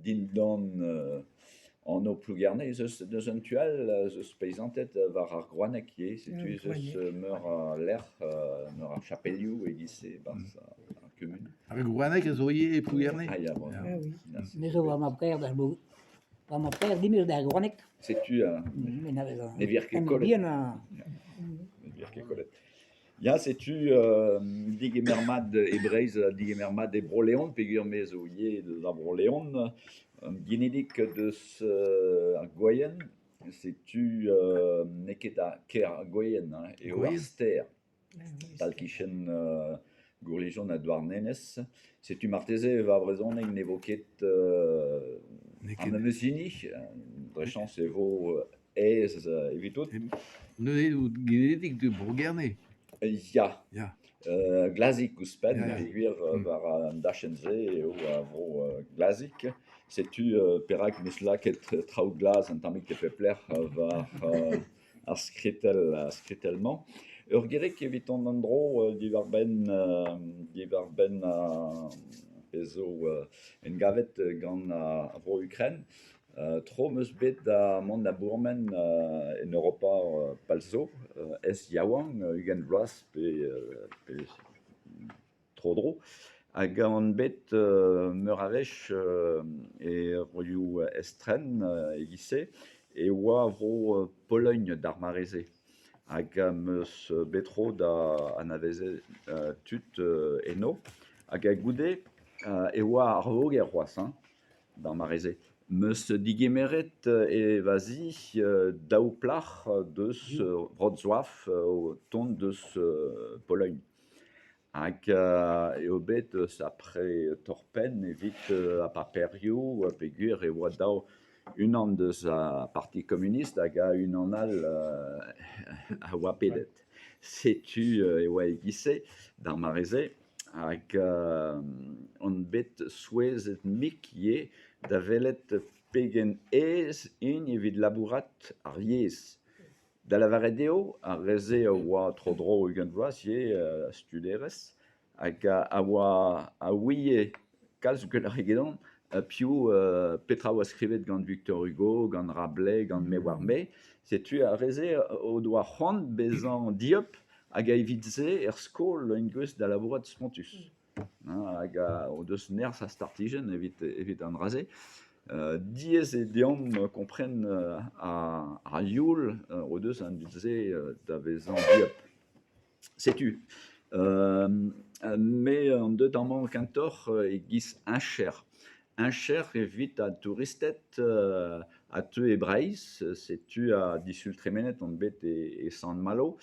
Dindan anv Plougerne ez eus deus un tu all ez eus peizanted war ar Groaneg ivez, setu ez eus meur a lec'h, meur a chapelioù e-giz-se e-barzh ar kumun. Ar Groaneg a zo ivez e Plougerne? Ah ya, bon. Ah oui. Me zo war ma breur da war ma breur din da Groaneg. Setu ne vir ket kollet. Ne vir ket kollet. Ya, setu degemer mat e Breizh, degemer mat e Bro-Leon peogwir me zo ivez deus ar Bro-Leon, genidik deus ar Gwaien. Setu n'eo ket ar kêr Gwaien hein, eo ar stêr tal-kichen Gourlijon ha Douarnenez. Setu marteze va brezhoneg ne vo ket ar memes hini, dre chañs e vo aes evitout. Neuze out genidik de Bro-Gerne? Ya. Ya. Glazik ouzhpenn, Ya, ya. peogwir war an dachenn-se eo a vro Glazik. Setu perak 'm eus lakaet traoù glas un tammig e pep lec'h war ar skritell ar skritell-mañ. Ur gerig evit dont en-dro diwar-benn diwar-benn ar pezh zo engavet gant ar Vro-Ukren. Tro 'm eus bet da mont da bourmen en Europa pell zo, ez yaouank, 20 vloaz pe pe tro-dro, hag on bet meur a wech e broioù estren e-giz-se, e oa vro Pologn d'ar mare-se hag am eus bet tro da anavezout tud eno hag goude e oa ar voger c'hoazh hein. D'ar mare-se 'm eus degemeret e va zi daou plac'h deus Wrocław o tont deus Pologn. Hag eo bet eus apre torr-penn evit ar paperioù peogwir e oa dav unan deus ar Parti komunist hag unan all a oa pedet. Setu e oa e-giz-se d'ar mare-se. Hag on bet souezhet-mik ivez da welet pegen aes int evit labourat ar yezh. Da lavaret eo, ar re-se a oa tro-dro 20 vloaz ivez studerez hag a oa a ouie kalz gwelloc'h egedon piv petra a oa skrivet gant Victor Hugo, gant Rabelais, gant me oar-me. Setu ar re-se o doa c'hoant bezañ dieub Hag evit se er skol int gouest da labourat spontus hag o deus nerzh ha startijenn evit evit an dra-se. Diaes eo deomp kompren ar youl o deus an dud-se da vezañ dieub. Setu me on deuet amañ kentoc'h e-giz heñcher. Heñcher evit an touristed a teu e Breizh, setu ha disul tremenet on bet e Sant-Malo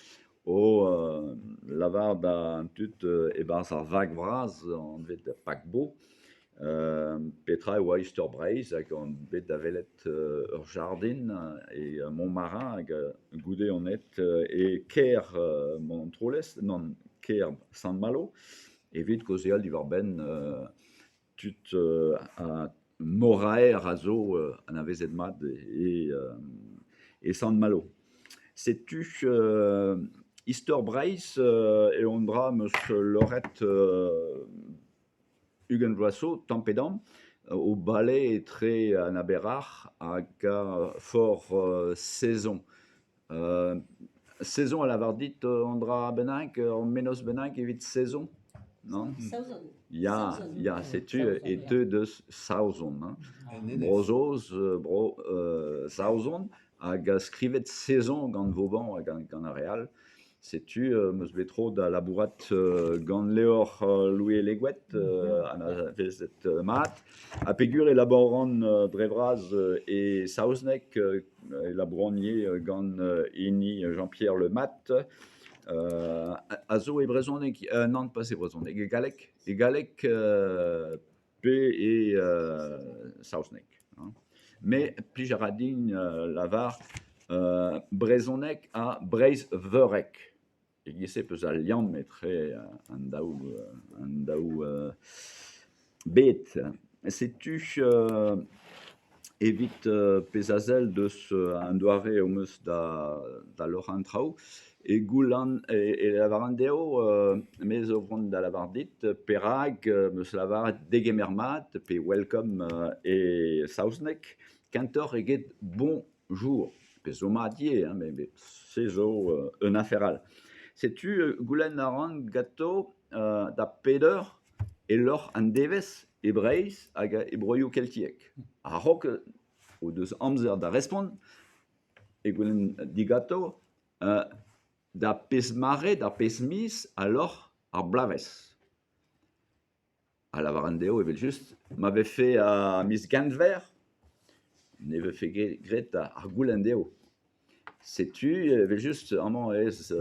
o lavar d'an tud e-barzh ar vag vras anvet paquebot petra e oa istor Breizh hag on bet da welet ur jardin e Montmarin hag goude on aet e kêr Montroulez, nann, kêr Sant-Malo evit kaozeal diwar-benn tud ha moraer a zo anavezet mat e Sant-Malo. Setu istor Breizh eo an dra 'm eus lâret 20 vloaz zo tamm pe damm o bale etre an Aber-Ac'h hag ar Fort Saison. Saison a lavar dit un dra bennak, ur mennozh bennak evit saison, non? Saozon. Ya, ya, setu e teu deus Saozon, hein. Bro-Saoz, bro Saozon, hag skrivet saison gant Vauban ha gant ar re all. Setu 'm eus bet tro da labourat gant levr Louis Elegoed, anavezet mat. Ha peogwir e labouran dre vras e saozneg e labouran ivez gant hini Jean-Pierre Le Mat, a zo e brezhoneg, nann pas e brezhoneg, e galleg, e galleg pe e saozneg. Me plij a ra din lavar brezhoneg ha breizh-veureg. E-giz-se 'peus al liamm etre an daou an daou bed. Setu evit pezh a sell deus an doare am eus da da loc'hañ an traoù e goulenn e lavaran dezho me zo vont da lavaret dit perak 'm eus lavaret degemer mat pe welcome e saozneg kentoc'h eget bonjour. Pezh zo mat ivez, hein, met se zo un afer all. Setu goulenn a ran ganto da pet eur e loc'h an devezh e Breizh hag e broioù keltiek. A-raok o deus amzer da respont e goulenn diganto da pezh mare, da pezh miz a loc'h ar bloavezh. A lavaran dezho evel-just ma vefe ar miz Genver ne vefe ket graet ar goulenn dezho. Setu evel-just amañ ez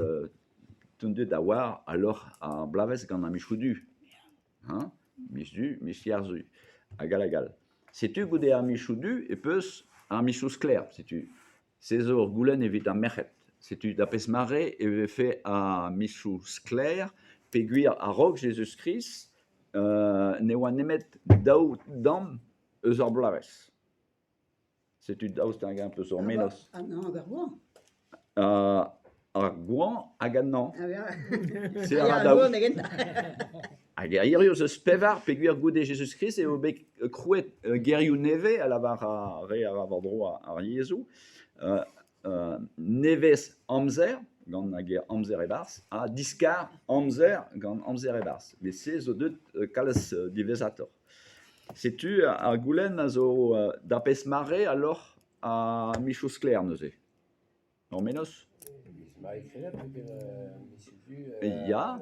an dud a oar a loc'h ar bloavezh gant ar michoù du. Hein, miz Du, miz Kerzu, hag all hag all. Setu goude ar michoù du e peus ar michoù sklaer. Setu se zo ur goulenn evit ar merc'hed. Setu da pezh mare e vefe ar michoù sklaer peogwir a-raok Jezuz-Krist ne oa nemet daou damm eus ar bloavezh. Setu daoust hag-eñ peus ur mennozh. An hañv hag ar goañv. Ar goañv hag an hañv. Ah ya. Se a ra Ar daou. goañv da gentañ. Hag hiziv ez eus pevar peogwir goude Jezuz-Krist eo bet krouet gerioù nevez a lavar ar re a ra war-dro ar yezhoù. Nevez amzer gant ar ger amzer e-barzh ha diskar amzer gant amzer e-barzh. Met se zo deuet kalz diwezhatoc'h. Setu ar goulenn a zo da pezh mare a loc'h ar michoù sklaer neuze. Ur mennozh? Ya,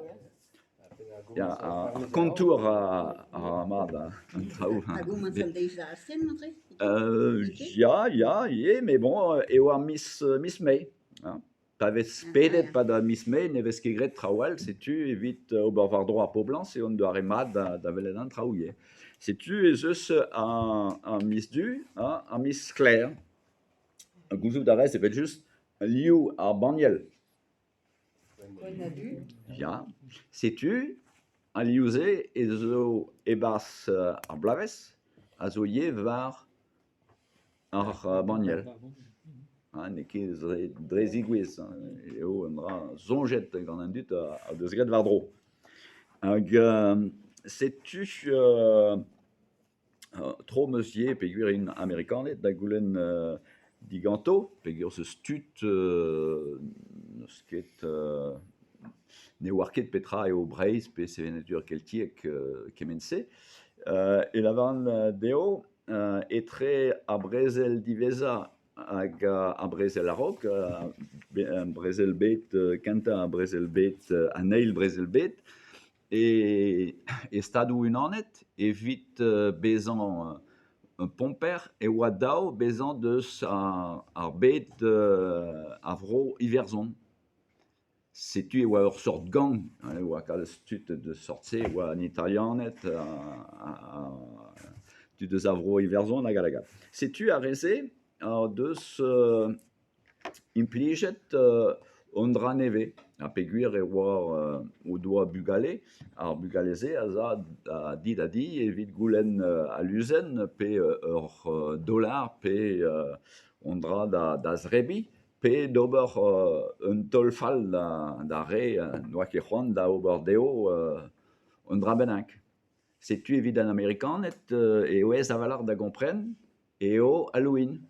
ya ar kontour a ra mat an traoù. Hag homañ an deiz da astenn neuze? Ya, ya, ivez, met bon eo ar miz miz Mae. Hein. Pa vez pedet 'pad ar miz Mae ne vez ket graet traoù all, setu evit ober war-dro ar poblañs eo un doare mat da welet an traoù ivez. Setu ez eus ar miz Du ha ar miz Sklaer. Gouzout a rez evel-just liv ar banniel. Ya, setu al liv-se ez zo e-barzh ar bloavezh a zo ivez war ar banniel. Ha n'eo ket dre zigouezh eo un dra soñjet gant an dud o deus graet war-dro. Hag setu Tro 'm eus ivez peogwir int Amerikaned da goulenn diganto peogwir ez eus tud n'eus ket ne oar ket petra eo Breizh pe sevenadur keltiek kement-se. E lavaran dezho etre ar brezel diwezhañ hag ar brezel a-raok, brezel-bed kentañ ha brezel-bed an eil brezel-bed, E Stadoù-Unanet evit bezañ un pomper e oa dav bezañ deus ar bed a vro Iwerzhon. Setu e oa ur seurt gang, e oa kalz tud deus sort-se, e oa an Italianed, tud eus a vro Iwerzhon hag all hag all. Setu ar re-se o deus Implijet un dra nevez ha peogwir e oa o doa bugale, ar bugale-se a za a di da di evit goulenn aluzen pe ur dollar pe un dra da zebriñ pe d'ober un taol fall d'ar re n'oa ket c'hoant da ober dezho un dra bennak. Setu evit an Amerikaned eo aes a-walc'h da gompren eo Halloween.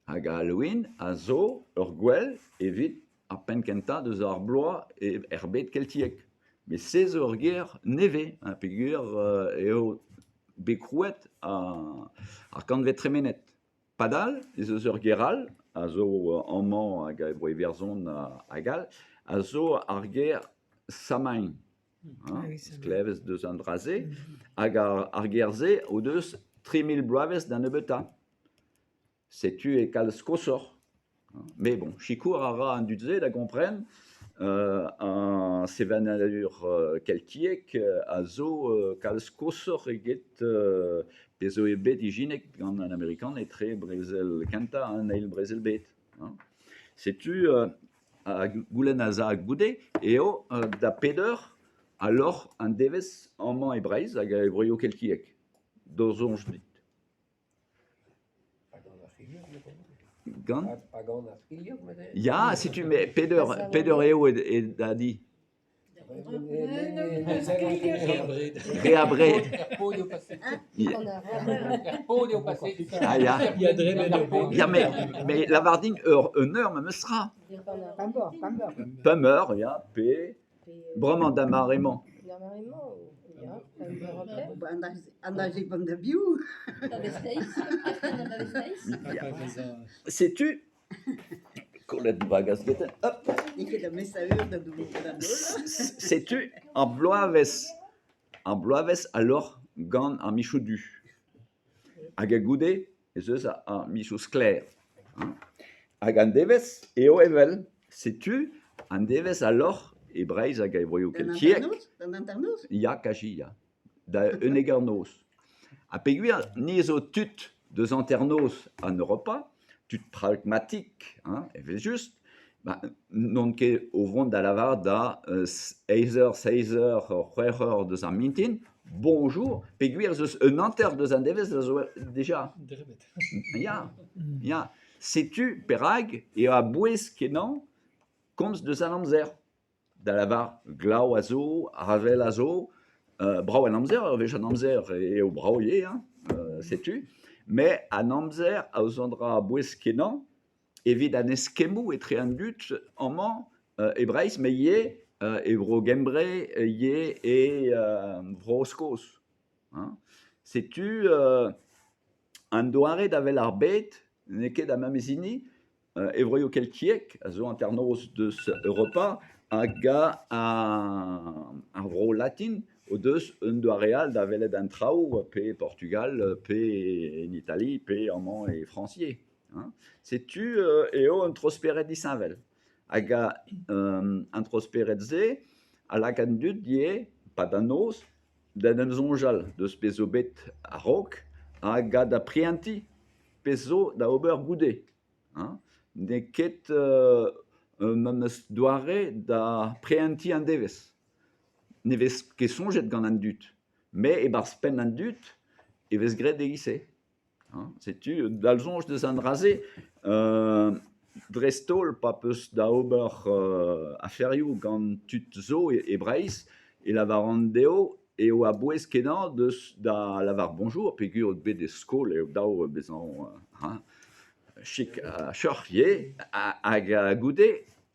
Hag Halloween a zo ur gouel evit ar penn-kentañ deus ar bloaz er bed keltiek. Met se zo ur ger nevez peogwir eo bet krouet ar kantved tremenet. Padal ez eus ur ger all a zo amañ hag e Bro-Iwerzhon hag all, a zo ar ger Samhain. Klevet deus an dra-se hag ar ger-se o deus 3000 bloavezh da nebeutañ. Setu e kalz koshoc'h. Met bon, sikour a ra an dud-se da gompren ar sevenadur keltiek a zo kalz koshoc'h eget pezh zo bet ijinet gant an Amerikan etre brezel kentañ ha an eil brezel-bed. Setu Ha goulenn a za goude eo da pet eur a loc'h an devezh amañ e Breizh hag e broioù keltiek, d'ho soñj dit? Gant? Ya, setu pet eur eo e da di? Re abred. Er pod eo paset. Ya. Er pod eo paset. Ah ya. Ya, dremen eo bet. Ya, met lavar din un eur memes tra. Pemp eur, pemp eur. Pemp eur, ya, pe bremañ da mare-mañ. An aze gant da biv. Ya. Setu kollet bagaz gete. Hop. N'eo ket da mesa eur da dour da holl. Setu ar bloavezh a loc'h gant ar michoù du. Hag goude ez eus ar michoù sklaer. Hein. Hag an devezh eo evel. Setu an devezh a loc'h e Breizh hag e broioù D'an keltiek. hanternoz? D'an hanternoz? Ya, kaji, ya. Da 11 eur noz. Ha peogwir ni zo tud deus hanternoz an Europa, tud pragmatik, hein, evel-just, ba, n'on ket o vont da lavar da eizh eur, seizh eur, c'hwec'h eur deus ar mintin, bonjour, peogwir ez eus un hanter deus an devezh a zo deja. Drebet. Ya. Setu perak eo a-bouez-kenañ komz deus an amzer. Da lavar glav a zo, avel a zo, brav an amzer, ur wech an amzer eo brav ivez, hein, setu. Met an amzer a zo un dra a-bouez-kenañ evit an eskemmoù etre an dud amañ e Breizh, met ivez e Bro-Gembre, ivez e Bro-Skos. Hein. Setu an doare da wel ar bed n'eo ket ar memes hini e vroioù keltiek a zo hanternoz deus Europa hag ar vro latin o deus un doare all da welet an traoù pe Portugal, pe en Itali, pe amañ e Frañs ivez. Hein. Setu eo un tro-spered disheñvel. Hag an tro-spered-se a lak an dud ivez, 'pad an noz, da en em soñjal deus pezh zo bet a-raok hag da prientiñ pezh zo da ober goude. Hein. N'eo ket memes doare da prientiñ an devezh. Ne vez ket soñjet gant an dud, met e-barzh penn an dud e vez graet e-giz-se. Hein. Setu dal soñj deus an dra-se, dreist-holl pa 'peus da ober aferioù gant tud zo e Breizh e lavaran dezho eo a-bouez-kenañ deus da lavar bonjour peogwir out bet e skol eo dav bezañ hein, chik ha cheuc'h ivez hag goude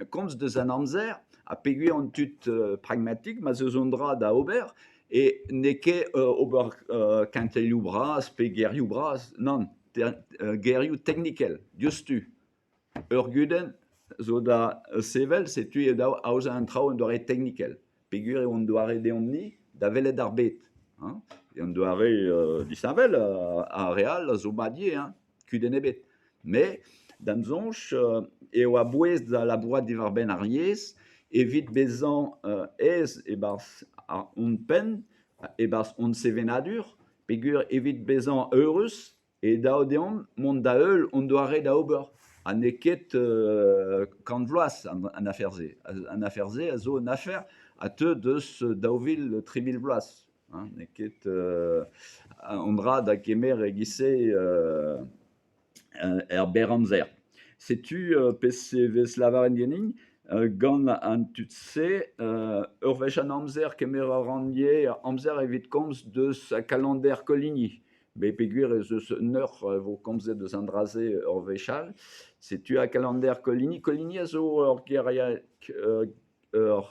komz deus an amzer ha peogwir on tud pragmatik ma 'z eus un dra da ober e n'eo ket ober kentelioù bras pe gerioù bras, nann, gerioù teknikel diouzhtu. Ur gudenn zo da sevel, setu eo dav aozañ an traoù en doare teknikel. Peogwir eo an doare deomp-ni da welet ar bed. Hein. An doare disheñvel ar re all a zo mat ivez, hein, kudenn ebet. Met da'm soñj eo a-bouez da labourat diwar-benn ar yezh evit bezañ aes e-barzh hon penn, e-barzh hon sevenadur, peogwir evit bezañ eürus eo dav deomp mont da heul hon doare da ober. Ha n'eo ket kant vloaz an afer-se. An afer-se a zo un afer a teu deus 2000, 3000 vloaz. Hein, n'eo ket an dra da kemer e-giz-se er berr amzer. Setu pezh e vez lavaret ganin gant an tud-se ur wech an amzer kemer a ran ivez amzer evit komz deus kalander Coligny. Bet peogwir ez eus un eur e vo komzet deus an dra-se ur wech all. Setu ar kalander Coligny. Coligny a zo ur geriad ur